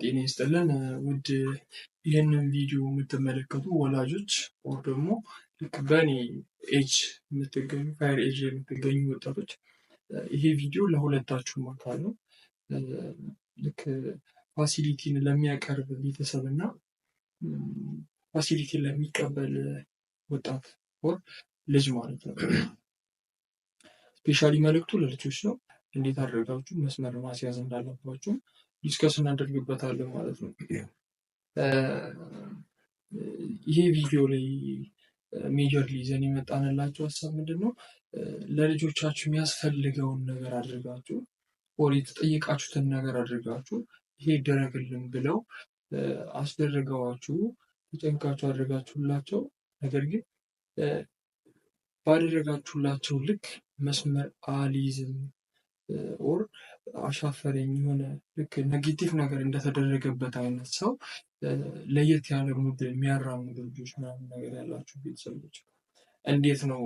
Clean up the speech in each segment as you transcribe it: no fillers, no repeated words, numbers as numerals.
ጤና ይስጥልን ውድ ይህንን ቪዲዮ የምትመለከቱ ወላጆች or ደግሞ ልክ በእኔ age የምትገኙ፣ fire age የምትገኙ ወጣቶች፣ ይሄ ቪዲዮ ለሁለታችሁም አካል ነው። ልክ facility ን ለሚያቀርብ ቤተሰብ እና facility ን ለሚቀበል ወጣት or ልጅ ማለት ነው። Specially መልእክቱ ለልጆች ነው። እንዴት አድርጋችሁ መስመር ማስያዝ እንዳለባችሁ discuss እናደርግበታለን ማለት ነው። ይሄ ቪዲዮ ላይ majorly ይዘን የመጣንላችሁ ሀሳብ ምንድን ነው? ለልጆቻችሁ የሚያስፈልገውን ነገር አድርጋችሁ or የተጠየቃችሁትን ነገር አድርጋችሁ ይሄ ይደረግልን ብለው አስደርገዋችሁ፣ ተጨንቃችሁ አድርጋችሁላቸው፣ ነገር ግን ባደረጋችሁላቸው ልክ መስመር አልይዝም or አሻፈረኝ፣ የሆነ ልክ negative ነገር እንደተደረገበት አይነት ሰው ለየት ያለ mood የሚያራምዱ ልጆች ምናምን ነገር ያላችሁ ቤተሰቦች፣ እንዴት ነው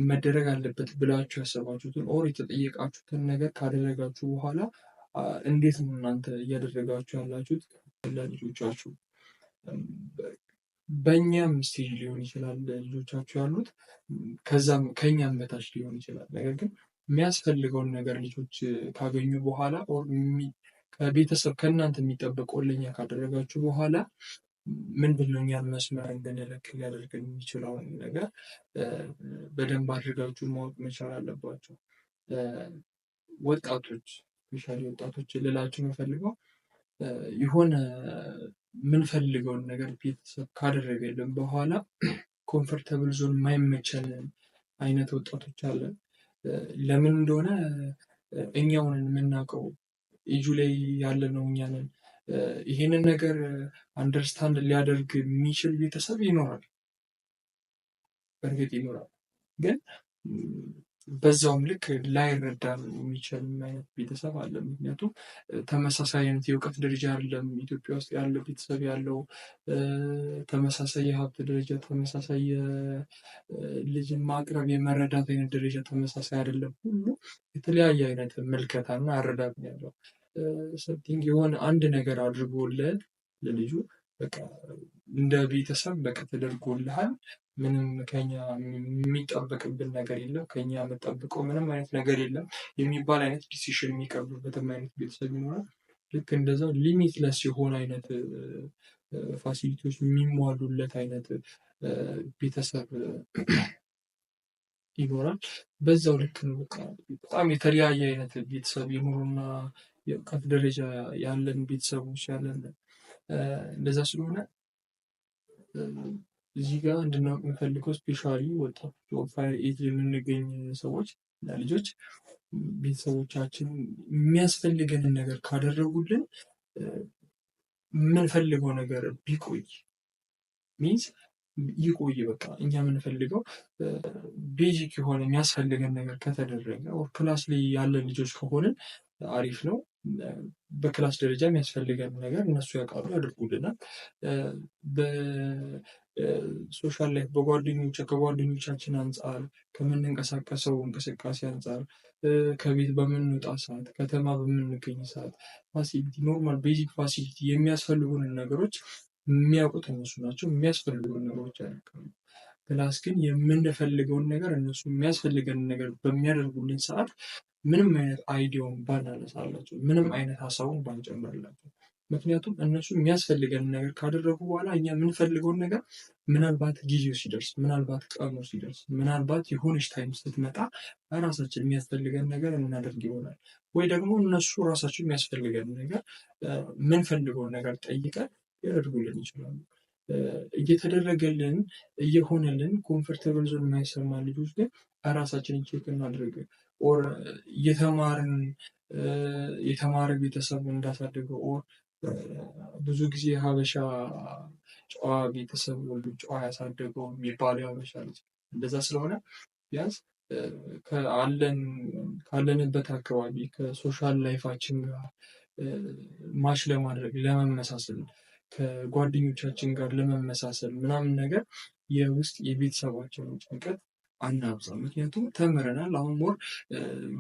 መደረግ አለበት ብላችሁ ያሰባችሁትን or የተጠየቃችሁትን ነገር ካደረጋችሁ በኋላ እንዴት ነው እናንተ እያደረጋችሁ ያላችሁት ለልጆቻችሁ? በእኛም stage ሊሆን ይችላል ልጆቻችሁ ያሉት፣ ከዛም ከእኛም በታች ሊሆን ይችላል። ነገር ግን የሚያስፈልገውን ነገር ልጆች ካገኙ በኋላ፣ ከቤተሰብ ከእናንተ የሚጠበቀውን ለእኛ ካደረጋችሁ በኋላ፣ ምንድን ነው እኛን መስመር እንድንለቅ ሊያደርገን የሚችለውን ነገር በደንብ አድርጋችሁ ማወቅ መቻል አለባችሁ። ወጣቶች፣ specially ወጣቶች ልላችሁ የምፈልገው፣ የሆነ የምንፈልገውን ነገር ቤተሰብ ካደረገልን በኋላ comfortable zone የማይመቸን አይነት ወጣቶች አለን። ለምን እንደሆነ እኛው ነን የምናውቀው። ኤጁ ላይ ያለነው እኛ ነን። ይሄንን ነገር understand ሊያደርግ የሚችል ቤተሰብ ይኖራል፣ በእርግጥ ይኖራል። ግን በዛውም ልክ ላይረዳ የሚችል አይነት ቤተሰብ አለ። ምክንያቱም ተመሳሳይ አይነት የእውቀት ደረጃ አይደለም ኢትዮጵያ ውስጥ ያለ ቤተሰብ ያለው፣ ተመሳሳይ የሀብት ደረጃ፣ ተመሳሳይ ልጅን ማቅረብ የመረዳት አይነት ደረጃ ተመሳሳይ አይደለም። ሁሉ የተለያየ አይነት ምልከታና አረዳድ ነው ያለው። Something የሆነ አንድ ነገር አድርጎለት ለልጁ በቃ እንደ ቤተሰብ በቃ ተደርጎልሃል፣ ምንም ከኛ የሚጠበቅብን ነገር የለም፣ ከኛ የምጠብቀው ምንም አይነት ነገር የለም የሚባል አይነት decision የሚቀርብበትም አይነት ቤተሰብ ይኖራል። ልክ እንደዛው limitless የሆነ አይነት facility ዎች የሚሟሉለት አይነት ቤተሰብ ይኖራል። በዛው ልክ ነው፣ በቃ በጣም የተለያየ አይነት ቤተሰብ፣ የኑሮና የእውቀት ደረጃ ያለን ቤተሰቦች ያለን እንደዛ ስለሆነ፣ እዚህ ጋር እንድናውቅ የምፈልገው specially ወጣቶች፣ fire age የምንገኝ ሰዎች እና ልጆች፣ ቤተሰቦቻችን የሚያስፈልገንን ነገር ካደረጉልን የምንፈልገው ነገር ቢቆይ፣ means ይቆይ፣ በቃ እኛ የምንፈልገው basic የሆነ የሚያስፈልገን ነገር ከተደረገ፣ class ላይ ያለን ልጆች ከሆንን አሪፍ ነው። በ class ደረጃ የሚያስፈልገን ነገር እነሱ ያውቃሉ፣ ያደርጉልናል። በ social life በጓደኞች ከጓደኞቻችን አንፃር፣ ከምንንቀሳቀሰው እንቅስቃሴ አንፃር፣ ከቤት በምንወጣ ሰዓት፣ ከተማ በምንገኝ ሰዓት facility፣ normal basic facility የሚያስፈልጉንን ነገሮች የሚያውቁት እነሱ ናቸው። የሚያስፈልጉን ነገሮች ያደርጋሉ። Plus ግን የምንፈልገውን ነገር፣ እነሱ የሚያስፈልገንን ነገር በሚያደርጉልን ሰዓት ምንም አይነት idea ውን ባናነሳላቸው፣ ምንም አይነት ሀሳቡን ባንጨምርላቸው። ምክንያቱም እነሱ የሚያስፈልገንን ነገር ካደረጉ በኋላ እኛ የምንፈልገውን ነገር ምናልባት ጊዜው ሲደርስ፣ ምናልባት ቀኑ ሲደርስ፣ ምናልባት የሆነች time ስትመጣ ራሳችን የሚያስፈልገን ነገር እናደርግ ይሆናል። ወይ ደግሞ እነሱ ራሳቸው የሚያስፈልገን ነገር፣ የምንፈልገውን ነገር ጠይቀን ሊያደርጉልን ይችላሉ። እየተደረገልን፣ እየሆነልን comfortable zone የማይሰማ ልጆች ግን ራሳችንን check እናድርግ። Or እየተማርን፣ የተማረ ቤተሰብ እንዳሳደገው፣ or ብዙ ጊዜ ሀበሻ ጨዋ ቤተሰብ ወልዶ ጨዋ ያሳደገው የሚባለው የሀበሻ ልጅ እንደዛ ስለሆነ፣ ቢያንስ ካለንበት አካባቢ ከ social life ኣችን ጋር match ለማድረግ፣ ለመመሳሰል፣ ከጓደኞቻችን ጋር ለመመሳሰል ምናምን ነገር የውስጥ የቤተሰባችንን ጭንቀት አናብዛ። ምክንያቱም ተምረናል። አሁን more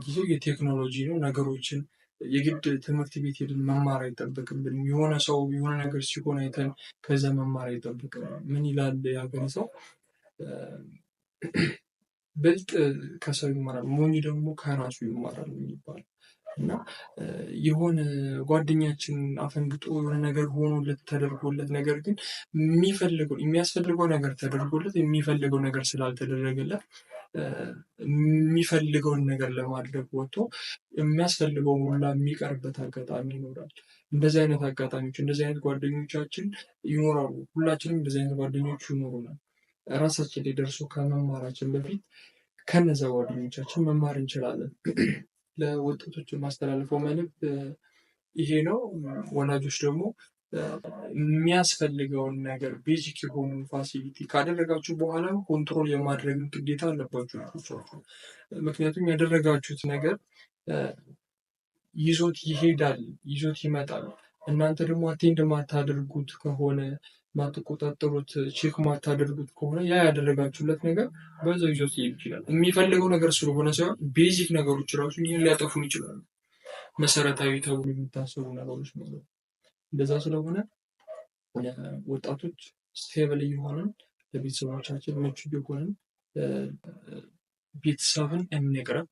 ጊዜው የቴክኖሎጂ ነው። ነገሮችን የግድ ትምህርት ቤት ሄደን መማር አይጠበቅብንም። የሆነ ሰው የሆነ ነገር ሲሆን አይተን ከዛ መማር አይጠበቅም። ምን ይላል የሀገሬ ሰው? ብልጥ ከሰው ይማራል፣ ሞኝ ደግሞ ከራሱ ይማራል የሚባል። እና የሆነ ጓደኛችን አፈንግጦ የሆነ ነገር ሆኖለት፣ ተደርጎለት፣ ነገር ግን የሚፈልገው፣ የሚያስፈልገው ነገር ተደርጎለት የሚፈልገው ነገር ስላልተደረገለት የሚፈልገውን ነገር ለማድረግ ወጥቶ የሚያስፈልገው ሁላ የሚቀርበት አጋጣሚ ይኖራል። እንደዚህ አይነት አጋጣሚዎች፣ እንደዚህ አይነት ጓደኞቻችን ይኖራሉ። ሁላችንም እንደዚህ አይነት ጓደኞች ይኖሩናል። ራሳችን ላይ ደርሶ ከመማራችን በፊት ከነዛ ጓደኞቻችን መማር እንችላለን። ለወጣቶች የማስተላልፈው መልዕክት ይሄ ነው። ወላጆች ደግሞ የሚያስፈልገውን ነገር፣ basic የሆኑ facility ካደረጋችሁ በኋላ control የማድረግ ግዴታ አለባችሁ ልጆቻችሁ። ምክንያቱም ያደረጋችሁት ነገር ይዞት ይሄዳል፣ ይዞት ይመጣል። እናንተ ደግሞ attend ማታደርጉት ከሆነ፣ ማትቆጣጠሩት፣ check ማታደርጉት ከሆነ ያ ያደረጋችሁለት ነገር በዛው ይዞት ሊሄድ ይችላል። የሚፈልገው ነገር ስለሆነ ሳይሆን basic ነገሮች ራሱ ይህን ሊያጠፉን ይችላሉ። መሰረታዊ ተብሎ የሚታሰቡ ነገሮች ማለት ነው። እንደዛ ስለሆነ ወጣቶች stable እየሆንን፣ ለቤተሰቦቻችን ምቹ እየሆንን ቤተሰብን እንቅረብ።